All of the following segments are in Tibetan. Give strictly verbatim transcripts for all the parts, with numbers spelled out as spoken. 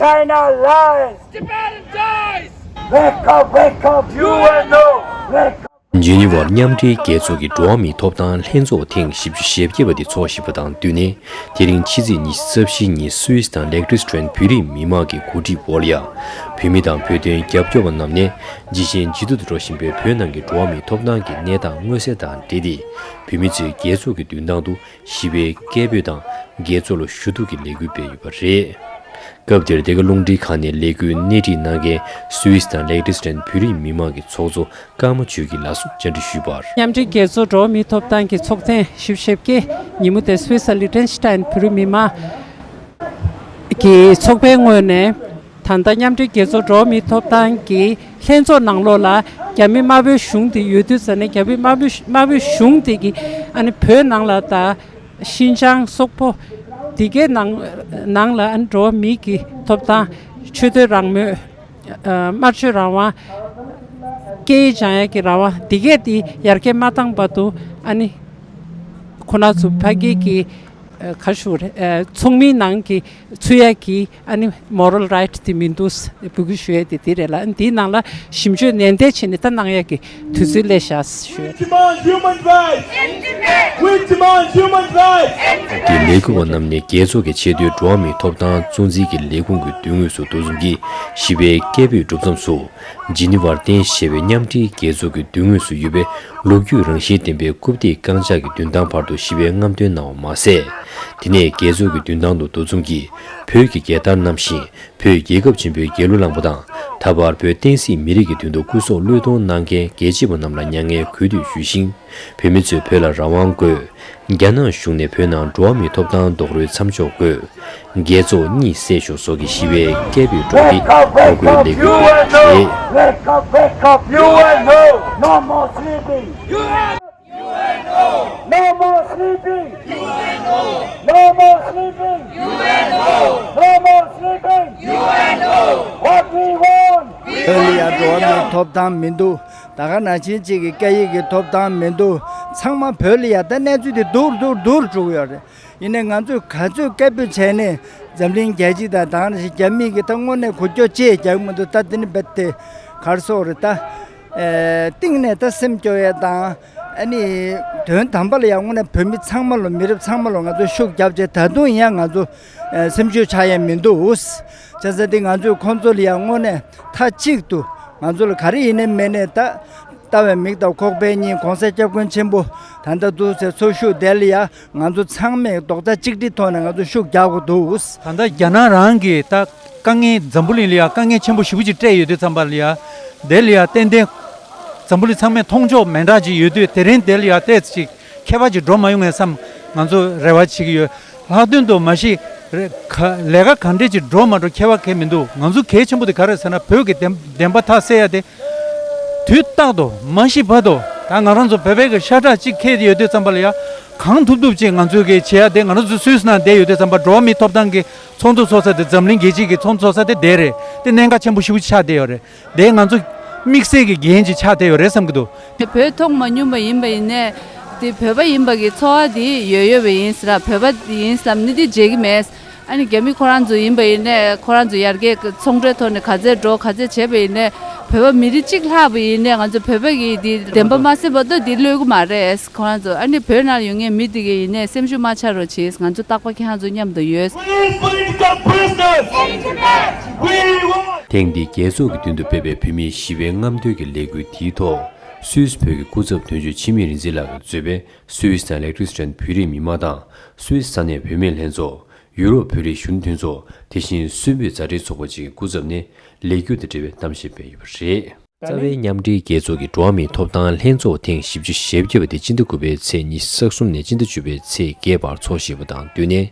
China lies! Tibetan dies! Wake up, wake up, U N O! Wake up! ཇི་ནི་ཝར་མཉམ་འབྲེལ་རྒྱལ་ཚོགས་ཀྱི་འགྲོ་བ་མིའི་ཐོབ་ཐང་ལྷན་ཚོགས་ཐེངས་བཞི་བཅུ་ཞེ་བརྒྱད་པ་དེ་འཚོགས་བཞིན་པ་དང་བསྟུན་ནས། དེ་རིང་ཕྱི་ཚེས་ཉི་ཤུ་རྩ་བཞི་ཉིན་སུད་སི་དང་ལེག་ཏྲིས་ཊན་བོད་རིགས་མི་མང་གི་གོ་སྒྲིག་འོག་ལ་ཡ། བོད་མི་དང་བོད་དོན་རྒྱབ་སྐྱོར་བ་རྣམས་ནས་ཇི་བཞིན་ཇེ་སྡུག་ཏུ་འགྲོ་བཞིན་པའི་བོད་ནང་གི་འགྲོ་བ་མིའི་ཐོབ་ཐང་གི་གནས་སྟངས་མངོན་གསལ་དང་འབྲེལ་ཏེ། བོད་མི་ཚོས་རྒྱལ་ཚོགས་ཀྱི་མདུན་ཐང་དུ་ཞི་བའི་སྐད་འབོད་དང་རྒྱལ་ཚོགས་ལ་ཞུ་གཏུག་གི་ལས་འགུལ་སྤེལ་ཡོད་པ་རེད། སྐབས་དེར་འདི་ག་རླུང་འཕྲིན་ཁང་ནས་ལས་འགུལ་སྣེ་ཁྲིད་གནང་མཁན་སུད་སི་དང་ལེག་ཏྲིས་ཊན་བོད་རིགས་མི་མང་གི་ཚོགས་གཙོ་ཀརྨ་ཆོས་སྐྱིད་ལགས་སུ་བཅར་འདྲི་ཞུས་པར། མཉམ་འབྲེལ་རྒྱལ་ཚོགས་འགྲོ་བ་མིའི་ཐོབ་ཐང་གི་ཚོགས་ཐེངས་བཞི་བཅུ་ཞེ་བརྒྱད་ཉིན་མོ་དེ་སུད་སི་ལི་ཊེན་ཤི་ཊན་བོད་རིགས་མི་མང་གི་ཚོགས་པའི་ངོས་ནས། ད་ལྟ་མཉམ་འབྲེལ་རྒྱལ་ཚོགས་འགྲོ་བ་མིའི་ཐོབ་ཐང་གི་ལྷན་ཚོགས་ནང་ལོགས་ལ་རྒྱ་མི་དམར་པོའི་གཞུང་དེ་ཡོད་དུས་ཙ་ནས། རྒྱ་མི་དམར་པོའི་དམར་པོའི་གཞུང་དེ་གི་ཨ་ནི་བོད་ནང་ལ་དང་ཤིན་ཅང་སོག་པོ་དེ་གའི་ནང་ནང་ལ་ཨ་ནི་འགྲོ་བ་མི་གི་ཐོབ་ཐང་། ཆོས་དད་རང་མོས། ཨ་སྨྲ་བརྗོད་རང་དབང་། སྐད་ཡིག་སྦྱང་ཡག་གི་རང་དབང་དེ་གས་དེ་ཡར་རྒྱས་མ་བཏང་བར་དུ། ཨ་ནི་ཁོ་ན་ཚོ་ཕ་གི་གི་ཨ་ག་ཞུ་རེད། ཨ་ཚོགས་མིའི་ནང་གི་ཚུད་ཡག་གི་ཨ་ནི་མོ་རལ་རའིཊ་དེ་མི་འདུག་འབོད་སྐུལ་ཞུ་ཡག་དེ་དེ་རེད་ལ། ཨ་ནི་དེའི་ནང་ལ་ཞིབ་དཔྱོད་ནན་ཏན་བྱས་ནས་ད་གནང་ཡག་གི་དུས་ཚོད་སླེབས་ཤག་ཞུ་ཡག་དེ། We demand human rights! We demand human rights! གི་ལས་འགུལ་བ་རྣམས་ནས་རྒྱལ་ཚོགས་ཀྱི་ཆེས་མཐོའི་འགྲོ་བ་མིའི་ཐོབ་ཐང་གཙོ་འཛིན་གྱི་ལས་ཁུངས་ཀྱི་མདུན་ངོས་སུ་འདུ་འཛོམས་ཀྱིས་ཞི་བའི་སྐད་འབོད་གྲུབ་མཚམས་སུ། ཇི་ནི་ཝར་རྟེན་གཞི་བྱས་པའི་མཉམ་འབྲེལ་རྒྱལ་ཚོགས་ཀྱི་མདུན་ངོས་སུ་ཡོད་པའི་ལོ་རྒྱུས་རང་བཞིན་ལྡན་པའི་རྐུབ་སྟེགས་རྐང་ལྕགས་ཀྱི་མདུན་ཐང་བར་དུ་ཞི་བའི་རྔམ་སྟོན་གནང་བ་མ་ཟད། དེ་ནས་རྒྱལ་ཚོགས་ཀྱི་མདུན་ཐང་དུ་འདུ་འཛོམས་ཀྱིས་བོད་ཀྱི་རྒྱལ་དར་བསྣམས་ཤིང་། བོད་རྒྱལ་ཁབ་ཆེན་པོའི་རྒྱལ་གླུ་བླངས་པ་དང་། ད་བར་བོད་བསྟན་སྲིད་མི་རིགས་ཀྱི་དོན་དུ་སྐུ་སྲོག་བློས་གཏོང་གནང་མཁན་རྒྱལ་གཅེས་པ་རྣམས་ལ་མྱ་ངན་གུས་འདུད་ཞུས་ཤིང་། བོད་མི་ཚོས་བོད་ལ་རང་དབང་དགོས། རྒྱ་ནག་གཞུང་ནས་བོད་ནང་འགྲོ་བ་མིའི་ཐོབ་ཐང་རྡོག་རོལ་མཚམས་འཇོག་དགོས། རྒྱལ་ཚོགས་གཉིད་སད་ཤོག་སོགས་ཀྱི་ཞི་བའི་སྐད་འབོད་སྒྲོག་སྟེ་ངོ་རྒོལ་ལས་འགུལ་སྤེལ་བ་རེད། Wake up, wake up, U N O! No more sleeping! No more sleeping! No more sleeping! No more sleeping! What we want! བོད་ལ་ཡ་འགྲོ་བ་མིའི་ཐོབ་ཐང་མི་འདུག་ད་ག་ནང་བཞིན་གཅིག་གི་སྐད་ཡིག་གི་ཐོབ་ཐང་མི་འདུག་ཚང་མ་བོད་ལ་ཡ་ད་གནས་ཚུལ་དེ་སྡུག་རུ་སྡུག་རུ་སྡུག་རུ་འགྲོ་གི་ཡོད་རེད། ཡིན་ནའི་ང་ཚོས་ག་ཚོད་སྐད་འབོད་བྱས་ནས་འཛམ་གླིང་རྒྱལ་སྤྱི་དང་ད་ག་ནང་བཞིན་རྒྱ་མི་གི་ད་དངོས་གནས་འགུལ་སྐྱོད་ཅེས་རྒྱག་གི་མི་འདུག་ད་འདི་ནི་རྦད་དེ་ག་རེ་ཟེར་དགོས་རེད་ད། ཨེ་གཏིང་ནས་ད་སེམས་སྐྱོ་ཡས་དང་། ཨ་ནི་དོན་དམ་པ་ལ་ཡང་དངོས་གནས་བོད་མི་ཚང་མ་ལོ་མི་རབས་ཚང་མ་ལོ་ང་ཚོ་ཤུགས་རྒྱབ་བྱས་ད་དུང་ཡང་ང་ཚོ་ཨེ་སེམས་ཤུགས་ཆག་ཡས་མི་འདུག་བྱས་ཙང་འདི་ང་ཚོས་ཁོང་ཚོ་ལ་ཡང་དངོས་གནས་མཐའ་གཅིག་ཏུ་ང་ཚོ་ལ་ག་རེ་ཡིན་ནའི་མེད་ནའི་ད་ལྟ་བའི་མིག་དང་ཁོག་པའི་སྙིང་གོང་ས་སྐྱབས་མགོན་ཆེན་པོ་ད་ལྟ་འདུག་ཟེར་ཚོགས་ཞུགས་དེ་ལ་ཡང་ང་ཚོ་ཚང་མས་རྡོག་རྩ་གཅིག་སྒྲིལ་ཐོག་ནས་ང་ཚོ་ཤུགས་རྒྱག་དགོས་འདུག་ད་ལྟ་རྒྱ་ནག་རང་གིས་ད་དཀའ་ངལ་འཛམ་བུ་གླིང་ལ་ཡ་དཀའ་ངལ་ཆེན་པོ་ཞེ་པོ་ཅིག་སྤྲད་ཡོད་དུས་ཙམ་པ་ལ་ཡ། དེ་ལ་ཡ་ཏན་ཏན་འཛམ་བུ་གླིང་ཚང་མས་མཐོང་ཕྱོགས་མི་འདྲ་ཅིག་ཡོད་དུས་དེ་རིང་དེ་ལ་ཡ་ཏོག་ཙམ་ཅིག་ཁྱད་པར་ཅིག་འགྲོ་མ་ཡོང་ངས་བསམ། ང་ཚོ་རེ་བ་བྱེད་ཀྱི་ཡོད། ལྷག་དོན་དུ་མ་གཞི་རེ་ག་ལས་ཀ་ག་འདྲས་ཅིག་འགྲོ་མ་འགྲོ་ཁྱད་པར་གང་ཡང་མི་འདུག་ང་ཚོ་གལ་ཆེན་པོ་དེ་ག་རེ་ཟེར་ན་བོད་ཀྱི་བདེན་བདེན་པ་ཐག་གསལ་ཡ་དེ། དུས་རྟག་ཏུ་མ་ཤི་བར་དུ་ད་ང་རང་ཚོ་བོད་པའི་གི་ཤ་ཁྲག་གཅིག་ཁེལ་ཡོད་དུས་ཙམ་པ་ལ་ཡ། གང་ཐུབ་ཐུབ་ཅིག་ང་ཚོས་གི་བྱེད་ཡ་དེ་ང་རང་ཚོ་སུད་སི་ནང་བསྡད་ཡོད་དུས་ཙམ་པ་འགྲོ་བ་མིའི་ཐོབ་ཐང་གི་ཚོགས་འདུ་ཚོགས་ས་དེ་འཛམ་གླིང་རྒྱལ་སྤྱི་གི་ཚོགས་འདུ་ཚོགས་ས་དེ་དེ་རེད། དེ་གནད་འགག་ཆེན་པོ་ཞེ་པོ་ཆགས་བསྡད་ཡོད་རེད། དེ་ང་ཚོ་དམིགས་བསལ་གྱི་འགན་ཅིག་ཆགས་བསྡད་ཡོད་རེད་བསམ་གྱི་འདུག་དེ་བོད་མཐོང་མ་མྱོང་བ་ཡིན་པ་ཡིན་ནའི། དེ་བོད་པ་ཡིན་པ་གི་ཚོར་བ་དེ་ཡོད་ཡོད་པ་ཡིན་ཟེར། བོད་པ་ཡིན་ཟེར་ནི་དེ་བརྗེད་ཀྱི་མེད། ཨ་ནི་རྒྱ་མི་ཁོ་རང་ཚོ་ཡིན་པ་ཡིན་ནའི་ཁོ་རང་ཚོ་ཡར་རྒྱས་ཀྱི་ཚོང་འབྲེལ་ཐོག་ནས་ག་ཚད་འགྲོ་ག་ཚད་བྱས་པ་ཡིན་ནའི། བོད་པ་མི་རིགས་གཅིག་ལྷག་པ་ཡིན་ནའི་ང་ཚོ་བོད་པ་གི་དེ་བདེན་པ་མ་གསལ་བར་དུ་དེ་གློད་ཀྱི་མ་རེད། ཁོ་རང་ཚོ་ཨ་ནི་བོད་ནང་ཡོད་མཁན་མི་དེ་གས་ཡིན་ནའི་སེམས་ཤུགས་མ་ཆག་རོགས་བྱེད། ང་ཚོ་རྟག་པར་ཁྱེད་རང་ཚོ་མཉམ་དུ་ཡོད། Release political prisoners! We want ཐེངས་འདིའི་རྒྱལ་ཚོགས་ཀྱི་མདུན་དུ་སྤེལ་བའི་བོད་མིའི་ཞི་བའི་རྔམ་སྟོན་གྱི་ལས་འགུལ་དེའི་ཐོག་སུད་སི་བོད་ཀྱི་སྐུ་ཚབ་དོན་གཅོད་འཆི་མེད་རིག་འཛིན་ལགས་ཀྱིས་གཙོས་པའི་སུད་སི་དང་ལེག་ཏྲིས་ཊན་བོད་རིགས་མི་མང་དང་སུད་སི་ས་གནས་བུད་མེད་ལྷན་ཚོགས། ཡུ་རོབ་བོད་རིགས་གཞོན་ནུ་མཐུན་ཚོགས། དེ་བཞིན་སུད་བོད་མཛའ་འབྲེལ་ཚོགས་པ་བཅས་ཀྱི་སྐུ་ཚབ་ནས་ལས་འགུལ་དང་འབྲེལ་བའི་གཏམ་བཤད་སྤེལ་ཡོད་པ་རེད། རྩ་བའི་མཉམ་འབྲེལ་རྒྱལ་ཚོགས་ཀྱི་འགྲོ་བ་མིའི་ཐོབ་ཐང་ལྷན་ཚོགས་ཐེངས་བཞི་བཅུ་ཞེ་བརྒྱད་པ་དེ་སྤྱི་ཟླ་དགུ་པའི་ཚེས་ཉི་ཤུ་རྩ་གསུམ་ནས་སྤྱི་ཟླ་བཅུ་པའི་ཚེས་བརྒྱད་བར་འཚོགས་བཞིན་པ་དང་བསྟུན་ནས།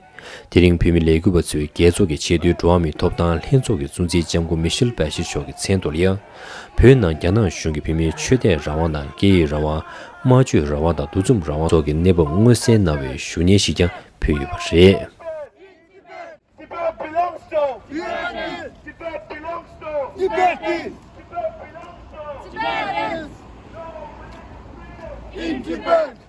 དེ་རིང་བོད་མི་ལས་འགུལ་བ་ཚོས་རྒྱལ་ཚོགས་ཀྱི་ཆེས་མཐོའི་འགྲོ་བ་མིའི་ཐོབ་ཐང་ལྷན་ཚོགས་ཀྱི་གཙོ་འཛིན་ལྕམ་སྐུ་མི་ཤེལ་བྷ་ཤེལ་མཆོག་གི་མཚན་ཐོག་ལ་ཡང་། བོད་ནང་རྒྱ་ནག་གཞུང་གིས་བོད་མིའི་ཆོས་དད་རང་དབང་དང་སྐད་ཡིག་རང་དབང་། སྨྲ་བརྗོད་རང་དབང་དང་འདུ་འཛོམས་རང་དབང་སོགས་ཀྱི་གནས་བབ་མངོན་གསལ་གནང་བའི་ཞུ་སྙན་ཞིག་ཀྱང་ཕུལ་ཡོད་པ་རེད། Tibet belongs to Tibet belongs to Tibet belongs to Tibet. In Tibet.